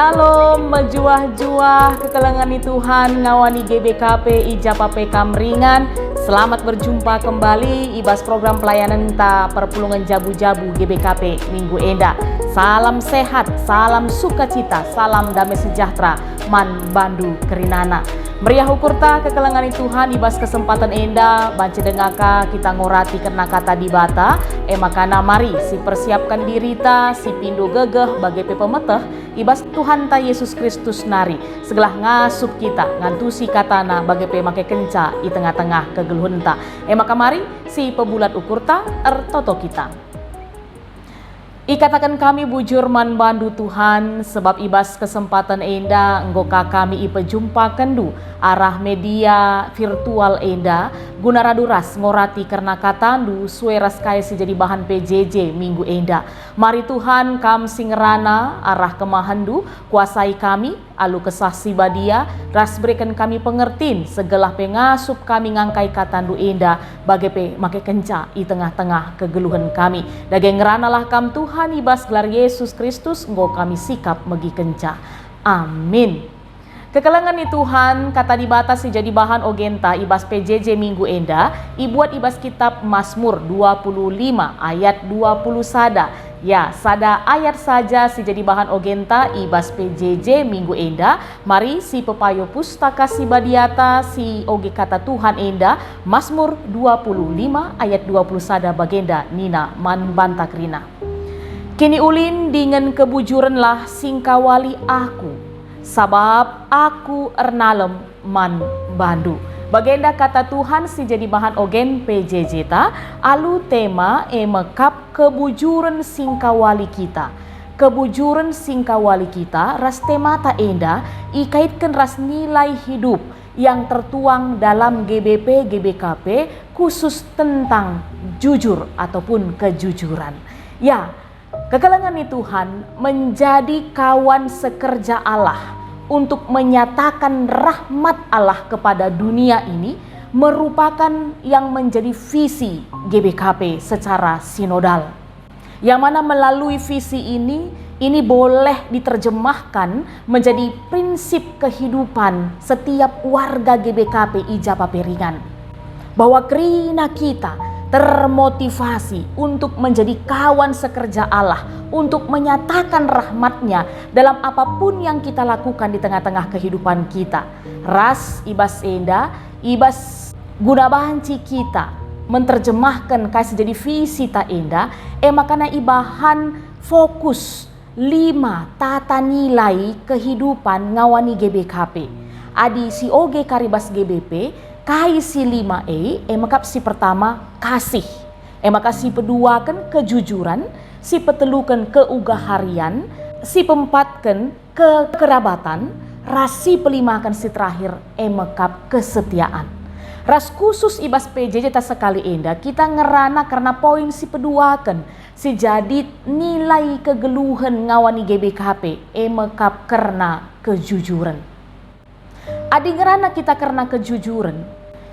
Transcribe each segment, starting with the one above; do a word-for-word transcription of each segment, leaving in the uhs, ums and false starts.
Shalom, mejuah-juah, kekelengen ni Tuhan, ngawani G B K P i ja pe kam ringan. Selamat berjumpa kembali i bas program pelayanenta perpulungen jabu-jabu G B K P minggu enda. Salam sehat, salam sukacita, salam damai sejahtera man bandu kerinana. Meriah ukurta kekelengen ni Tuhan i bas kesempaten enda, banci denga ka kita ngorati kerna Kata Dibata, e maka mari sipersiapken dirita, sipindo gegeh bage pe pemeteh i bas Tuhanta Yesus Kristus nari, segelah ngasup kita ngantusi KataNa bage pe makekenca i tengah-tengah kegeluhenta. E maka mari sipebulat ukurta, ertoto kita. Ikataken kami bujur man bandu, Tuhan, sebab i bas kesempaten enda enggo ka kami ipejumpakenndu arah media virtual enda, guna radu ras ngorati kerna katandu sue ras kai si jadi bahan P J J minggu enda. Mari Tuhan, Kam si ngerana arah kemahenndu, kuasai kami, alu Kesah Si Badia, ras bereken kami pengertin, segelah pe ngasup kami ngangkai katandu enda, bage pe makekenca i tengah-tengah kegeluhen kami. Dage ngeranalah Kam Tuhan, i bas gelar Yesus Kristus enggo kami sikap megikenca. Amin. Kekelengen ni Tuhan, Kata Dibata si jadi bahan ogenta i bas P J J minggu enda, ibuat i bas kitap Masmur dua puluh lima ayat dua puluh sada. Ya, sada ayat saja si jadi bahan ogenta i bas P J J minggu enda. Mari sipepayo Pustaka Si Badiata si oge Kata Tuhan enda, Masmur dua puluh lima ayat dua puluh sada bagenda nina man banta kerina, "Kiniulin dingen kebujurenlah singkawali aku, sabap aku ernalem man bandu." Bagenda Kata Tuhan si jadi bahan ogen P J J ta alu tema e mekap kebujuren singkawali kita. Kebujuren singkawali kita ras temata enda ikaitken ras nilai hidup yang tertuang dalam G B P G B K P, khusus tentang jujur ataupun kejujuran. Ya, kekelengen ni Tuhan, menjadi kawan sekerja Allah untuk menyatakan rahmat Allah kepada dunia ini merupakan yang menjadi visi G B K P secara sinodal. Yang mana melalui visi ini, ini boleh diterjemahkan menjadi prinsip kehidupan setiap warga G B K P i ja pe ringan, bahwa kerina kita termotivasi untuk menjadi kawan sekerja Allah, untuk menyatakan rahmat-Nya dalam apapun yang kita lakukan di tengah-tengah kehidupan kita. Ras i bas enda, i bas guna banci kita menterjemahken kai si jadi visi ta enda, e maka ibahan fokus lima tata nilai kehidupan ngawani G B K P. Adi si oge kari bas G B P, kai si lima e, e mekap si pertama kasih, e maka si peduaken kejujuran, si peteluken keugaharian, si peempatken kekerabatan, ras si pelimaken si terakhir e mekap kesetiaan. Ras khusus i bas P J J ta sekali enda kita ngerana kerna poin si peduaken, si jadi nilai kegeluhen ngawani G B K P, e mekap kerna kejujuren. Adi ngerana kita kerna kejujuren,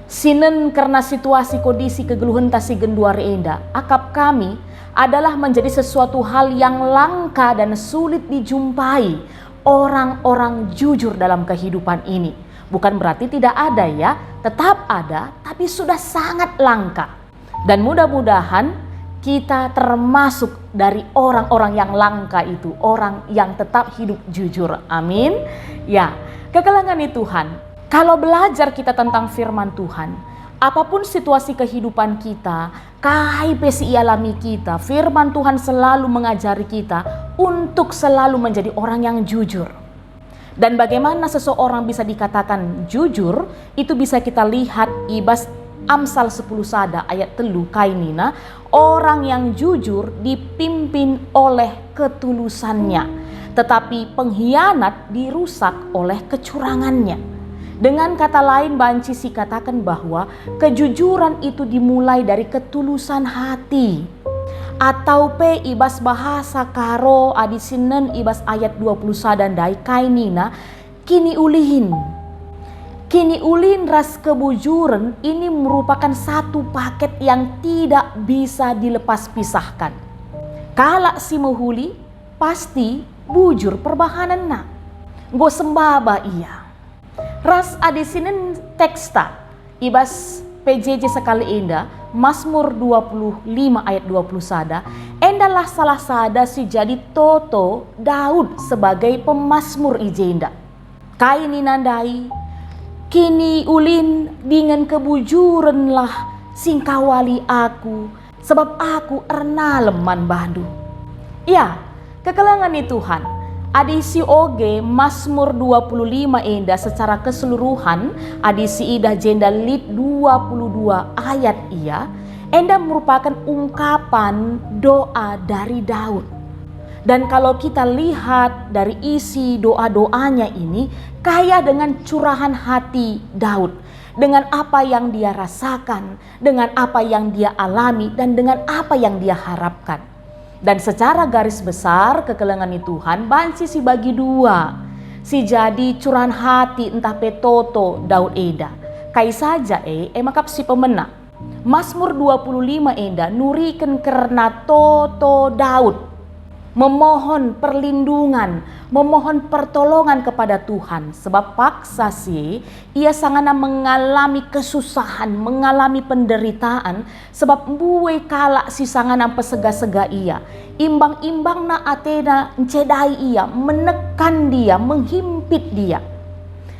sinen kerna situasi kondisi kegeluhenta si genduari enda, akap kami adalah menjadi sesuatu hal yang langka dan sulit dijumpai orang-orang jujur dalam kehidupan ini. Bukan berarti tidak ada, ya, tetap ada, tapi sudah sangat langka. Dan mudah-mudahan kita termasuk dari orang-orang yang langka itu, orang yang tetap hidup jujur. Amin. Ya, kekelengen ni Tuhan. Kalau belajar kita tentang firman Tuhan, apapun situasi kehidupan kita, kai pe si ialami kita, firman Tuhan selalu mengajari kita untuk selalu menjadi orang yang jujur. Dan bagaimana seseorang bisa dikatakan jujur, itu bisa kita lihat i bas Amsal sepuluh sada ayat telu kai nina, "Orang yang jujur dipimpin oleh ketulusannya, tetapi penghianat dirusak oleh kecurangannya." Dengan kata lain, banci sikataken bahwa kejujuran itu dimulai dari ketulusan hati. Atau pe i bas bahasa Karo adi sinen i bas ayat dua puluh sada ndai kai nina, kiniulin. Kiniulin ras kebujuren ini merupakan satu paket yang tidak bisa dilepas pisahkan. Kalak si mehuli pasti bujur perbahanenna. Enggo sembaba ia. Ras adi sinen teksta i bas P J J sekali enda, Masmur dua puluh lima ayat dua puluh sada, endalah salah sada si jadi toto Daud sebagai pemasmur i jenda. Kai nina ndai? Kiniulin dingen kebujurenlah si engkawali aku, sebab aku ernalem man bandu. Ya, kekelengen ni Tuhan. Adi sioge Masmur dua puluh lima enda secara keseluruhan, adi siidah jenda lit dua puluh dua ayat ia, enda merupakan ungkapan doa dari Daud. Dan kalau kita lihat dari isi doa-doanya ini, kaya dengan curahan hati Daud, dengan apa yang dia rasakan, dengan apa yang dia alami, dan dengan apa yang dia harapkan. Dan secara garis besar, kekelengen ni Tuhan banci sibagi dua, si jadi curahan hati ntah pe toto Daud eda. Kai saja e, e maka si pemena. Masmur dua puluh lima enda nuriken kerna toto Daud memohon perlindungan, memohon pertolongan kepada Tuhan, sebab paksa si ia sangana mengalami kesusahan, mengalami penderitaan, sebab mbue kalak si sangana mpesega-sega ia. Imbang-imbangna atena ncedai ia, menekan dia, menghimpit dia.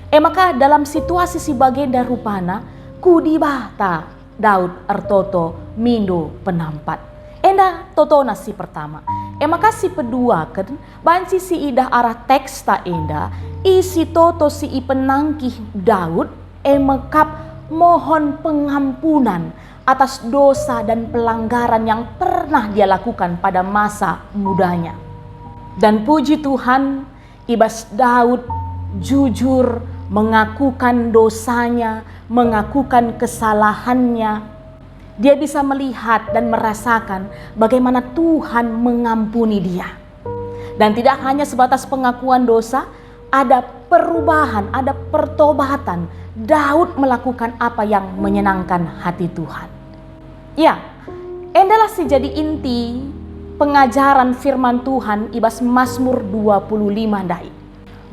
E maka dalam situasi si bagenda rupana, ku Dibata Daud ertoto mindo penampat. Enda totona si pertama. E maka si peduaken, banci siidah arah teksta enda, isi toto si ipenangkih Daud, e mekap mohon pengampunan atas dosa dan pelanggaran yang pernah dia lakukan pada masa mudanya. Dan puji Tuhan, i bas Daud jujur mengakukan dosanya, mengakukan kesalahannya. Dia bisa melihat dan merasakan bagaimana Tuhan mengampuni dia. Dan tidak hanya sebatas pengakuan dosa, ada perubahan, ada pertobatan. Daud melakukan apa yang menyenangkan hati Tuhan. Ya, endalah si jadi inti pengajaren firman Tuhan i bas Masmur dua puluh lima ndai,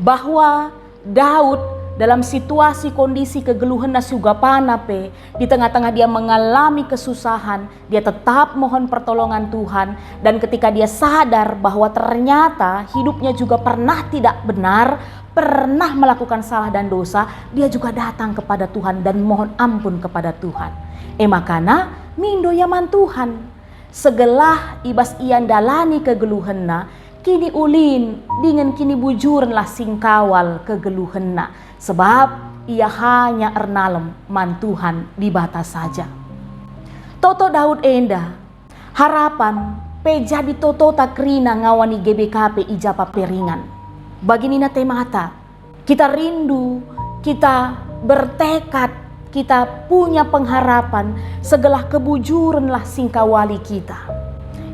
bahwa Daud dalam situasi kondisi kegeluhenna si ugapana pe, di tengah-tengah dia mengalami kesusahan, dia tetap mohon pertolongan Tuhan, dan ketika dia sadar bahwa ternyata hidupnya juga pernah tidak benar, pernah melakukan salah dan dosa, dia juga datang kepada Tuhan dan mohon ampun kepada Tuhan. E makana, mindo ia man Tuhan. Segelah i bas ia ndalani kegeluhenna, kiniulin dingen kinibujurenlah si ngkawal kegeluhenna, sebab ia hanya ernalem man Tuhan Dibata saja. Toto Daud enda, harapan pe jadi totota kerina ngawan i G B K P i japa pe ringan. Bagi nina temata, kita rindu, kita bertekad, kita punya pengharapan, segelah kebujurenlah si ngkawali kita.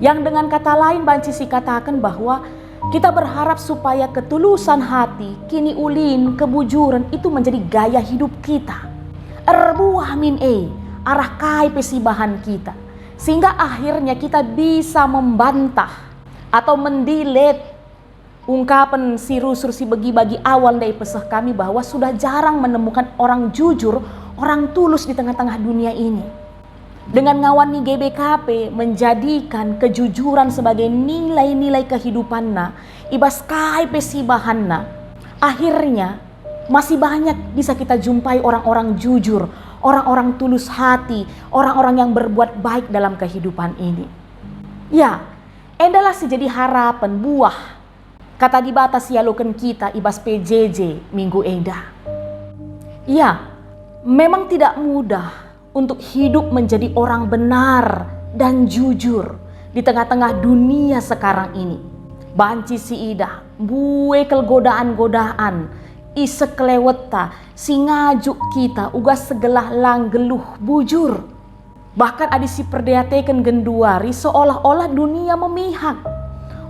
Yang dengan kata lain banci sikataken bahwa kita berharap supaya ketulusan hati, kiniulin, kebujuren itu menjadi gaya hidup kita. Erbuah min e arah kai pe si ibahan kita, sehingga akhirnya kita bisa membantah atau mendilet ungkapen si rusur si begi bagi awal ndai peseh kami bahwa sudah jarang menemukan orang jujur, orang tulus di tengah-tengah dunia ini. Dengan ngawan ni G B K P menjadikan kejujuran sebagai nilai-nilai kehidupanna, i bas kai pe si ibahanna, akhirnya masih banyak bisa kita jumpai orang-orang jujur, orang-orang tulus hati, orang-orang yang berbuat baik dalam kehidupan ini. Ya, endalah si jadi harapen buah Kata Dibata si ialoken kita i bas P J J minggu enda. Ya, memang tidak mudah untuk hidup menjadi orang benar dan jujur di tengah-tengah dunia sekarang ini. Banci siidah, mbue kal godaan-godaan i sekelewetta si ngajuk kita uga segelah la nggeluh bujur. Bahkan adi siperdiateken genduari seolah-olah dunia memihak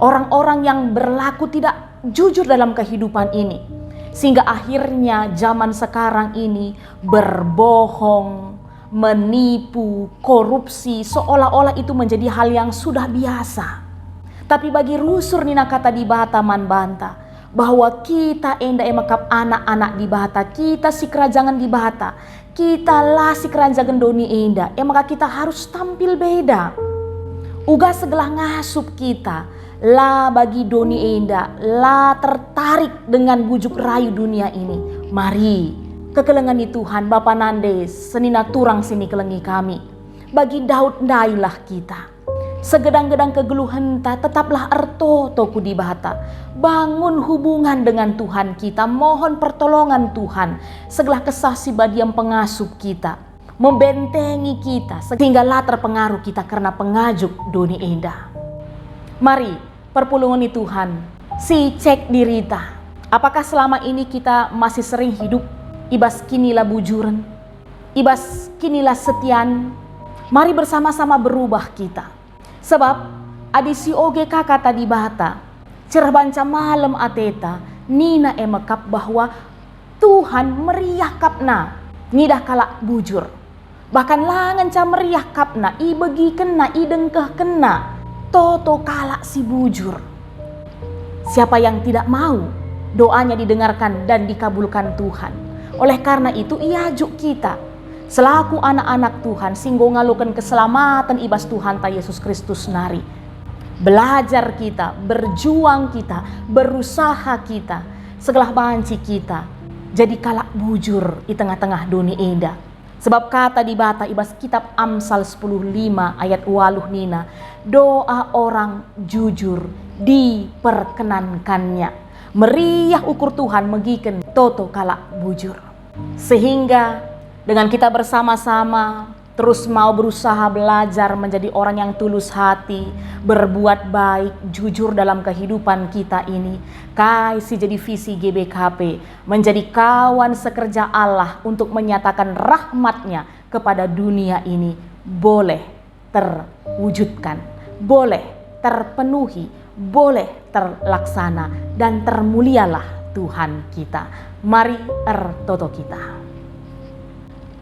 orang-orang yang berlaku tidak jujur dalam kehidupan ini, sehingga akhirnya zaman sekarang ini berbohong, menipu, korupsi, seolah-olah itu menjadi hal yang sudah biasa. Tapi bagi rusur nina Kata Dibata man banta, bahwa kita enda e mekap anak-anak Dibata, kita sikerajangen Dibata, kita la sikerajangen doni enda, e maka kita harus tampil beda. Uga segelah ngasup kita, la bagi doni enda, la tertarik dengan bujuk rayu dunia ini. Mari, kekelengen ni Tuhan, Bapa nande senina turang si nikelengi kami. Bagi Daud ndailah kita. Segedang-gedang kegeluhenta, tetaplah ertoto ku Dibata. Bangun hubungan dengan Tuhan kita, mohon pertolongan Tuhan, segelah Kesah Si Badia mpengasup kita, membentengi kita, sehingga la terpengaruh kita kerna pengajuk doni enda. Mari, perpulungen ni Tuhan, sicek dirita. Apakah selama ini kita masih sering hidup i bas kinilabujuren, i bas kinilasetian? Mari bersama-sama berubah kita. Sebab adi sioge ka kata Dibata, cerah banca malem ateta, nina e mekap bahwa Tuhan meriah kapna ngidah kalak bujur. Bahkan la ngenca meriah kapna ibegikenna, idengkehkenna toto kalak si bujur. Siapa yang tidak mau doanya didengarkan dan dikabulkan Tuhan? Oleh karena itu, iajuk kita selaku anak-anak Tuhan si enggo ngaloken keselamaten i bas Tuhanta Yesus Kristus nari. Belajar kita, berjuang kita, berusaha kita, segelah banci kita jadi kalak bujur i tengah-tengah doni enda. Sebab kata Dibata i bas kitab Amsal sepuluh lima ayat waluh nina, "Doa orang jujur diperkenankan-Nya." Meriah ukur Tuhan megiken toto kalak bujur. Sehingga dengan kita bersama-sama terus mau berusaha belajar menjadi orang yang tulus hati, berbuat baik, jujur dalam kehidupan kita ini, kai si jadi visi G B K P, menjadi kawan sekerja Allah untuk menyatakan rahmat-Nya kepada dunia ini, boleh terwujudkan, boleh terpenuhi, boleh terlaksana, dan termulialah Tuhan kita. Mari ertoto kita.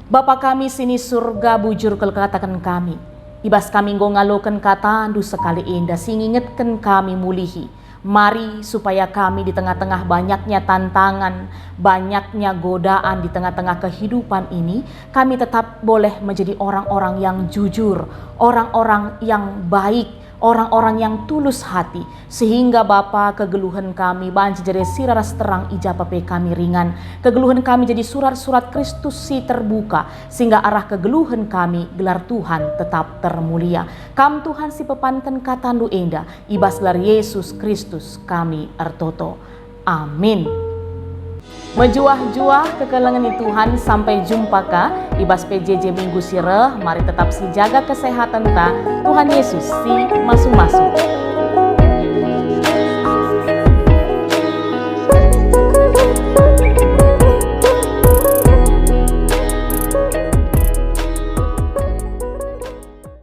Bapa kami si ni Surga, bujur kal kataken kami, i bas kami enggo ngaloken kataNdu sekali enda si ngingetken kami mulihi. Mari, supaya kami di tengah-tengah banyaknya tantangan, banyaknya godaan di tengah-tengah kehidupan ini, kami tetap boleh menjadi orang-orang yang jujur, orang-orang yang baik, orang-orang yang tulus hati, sehingga Bapa, kegeluhen kami banci jadi sira ras terang i ja pe kami ringan. Kegeluhen kami jadi surat-surat Kristus si terbuka, sehingga arah kegeluhen kami gelar Tuhan tetap termulia. Kam Tuhan si pepanken kataNdu enda, i bas gelar Yesus Kristus kami ertoto. Amin. Mejuah-juah kekelengen ni Tuhan, sampai jumpa ka i bas P J J minggu si reh. Mari tetap sijaga kesehatenta. Tuhan Yesus si masu-masu.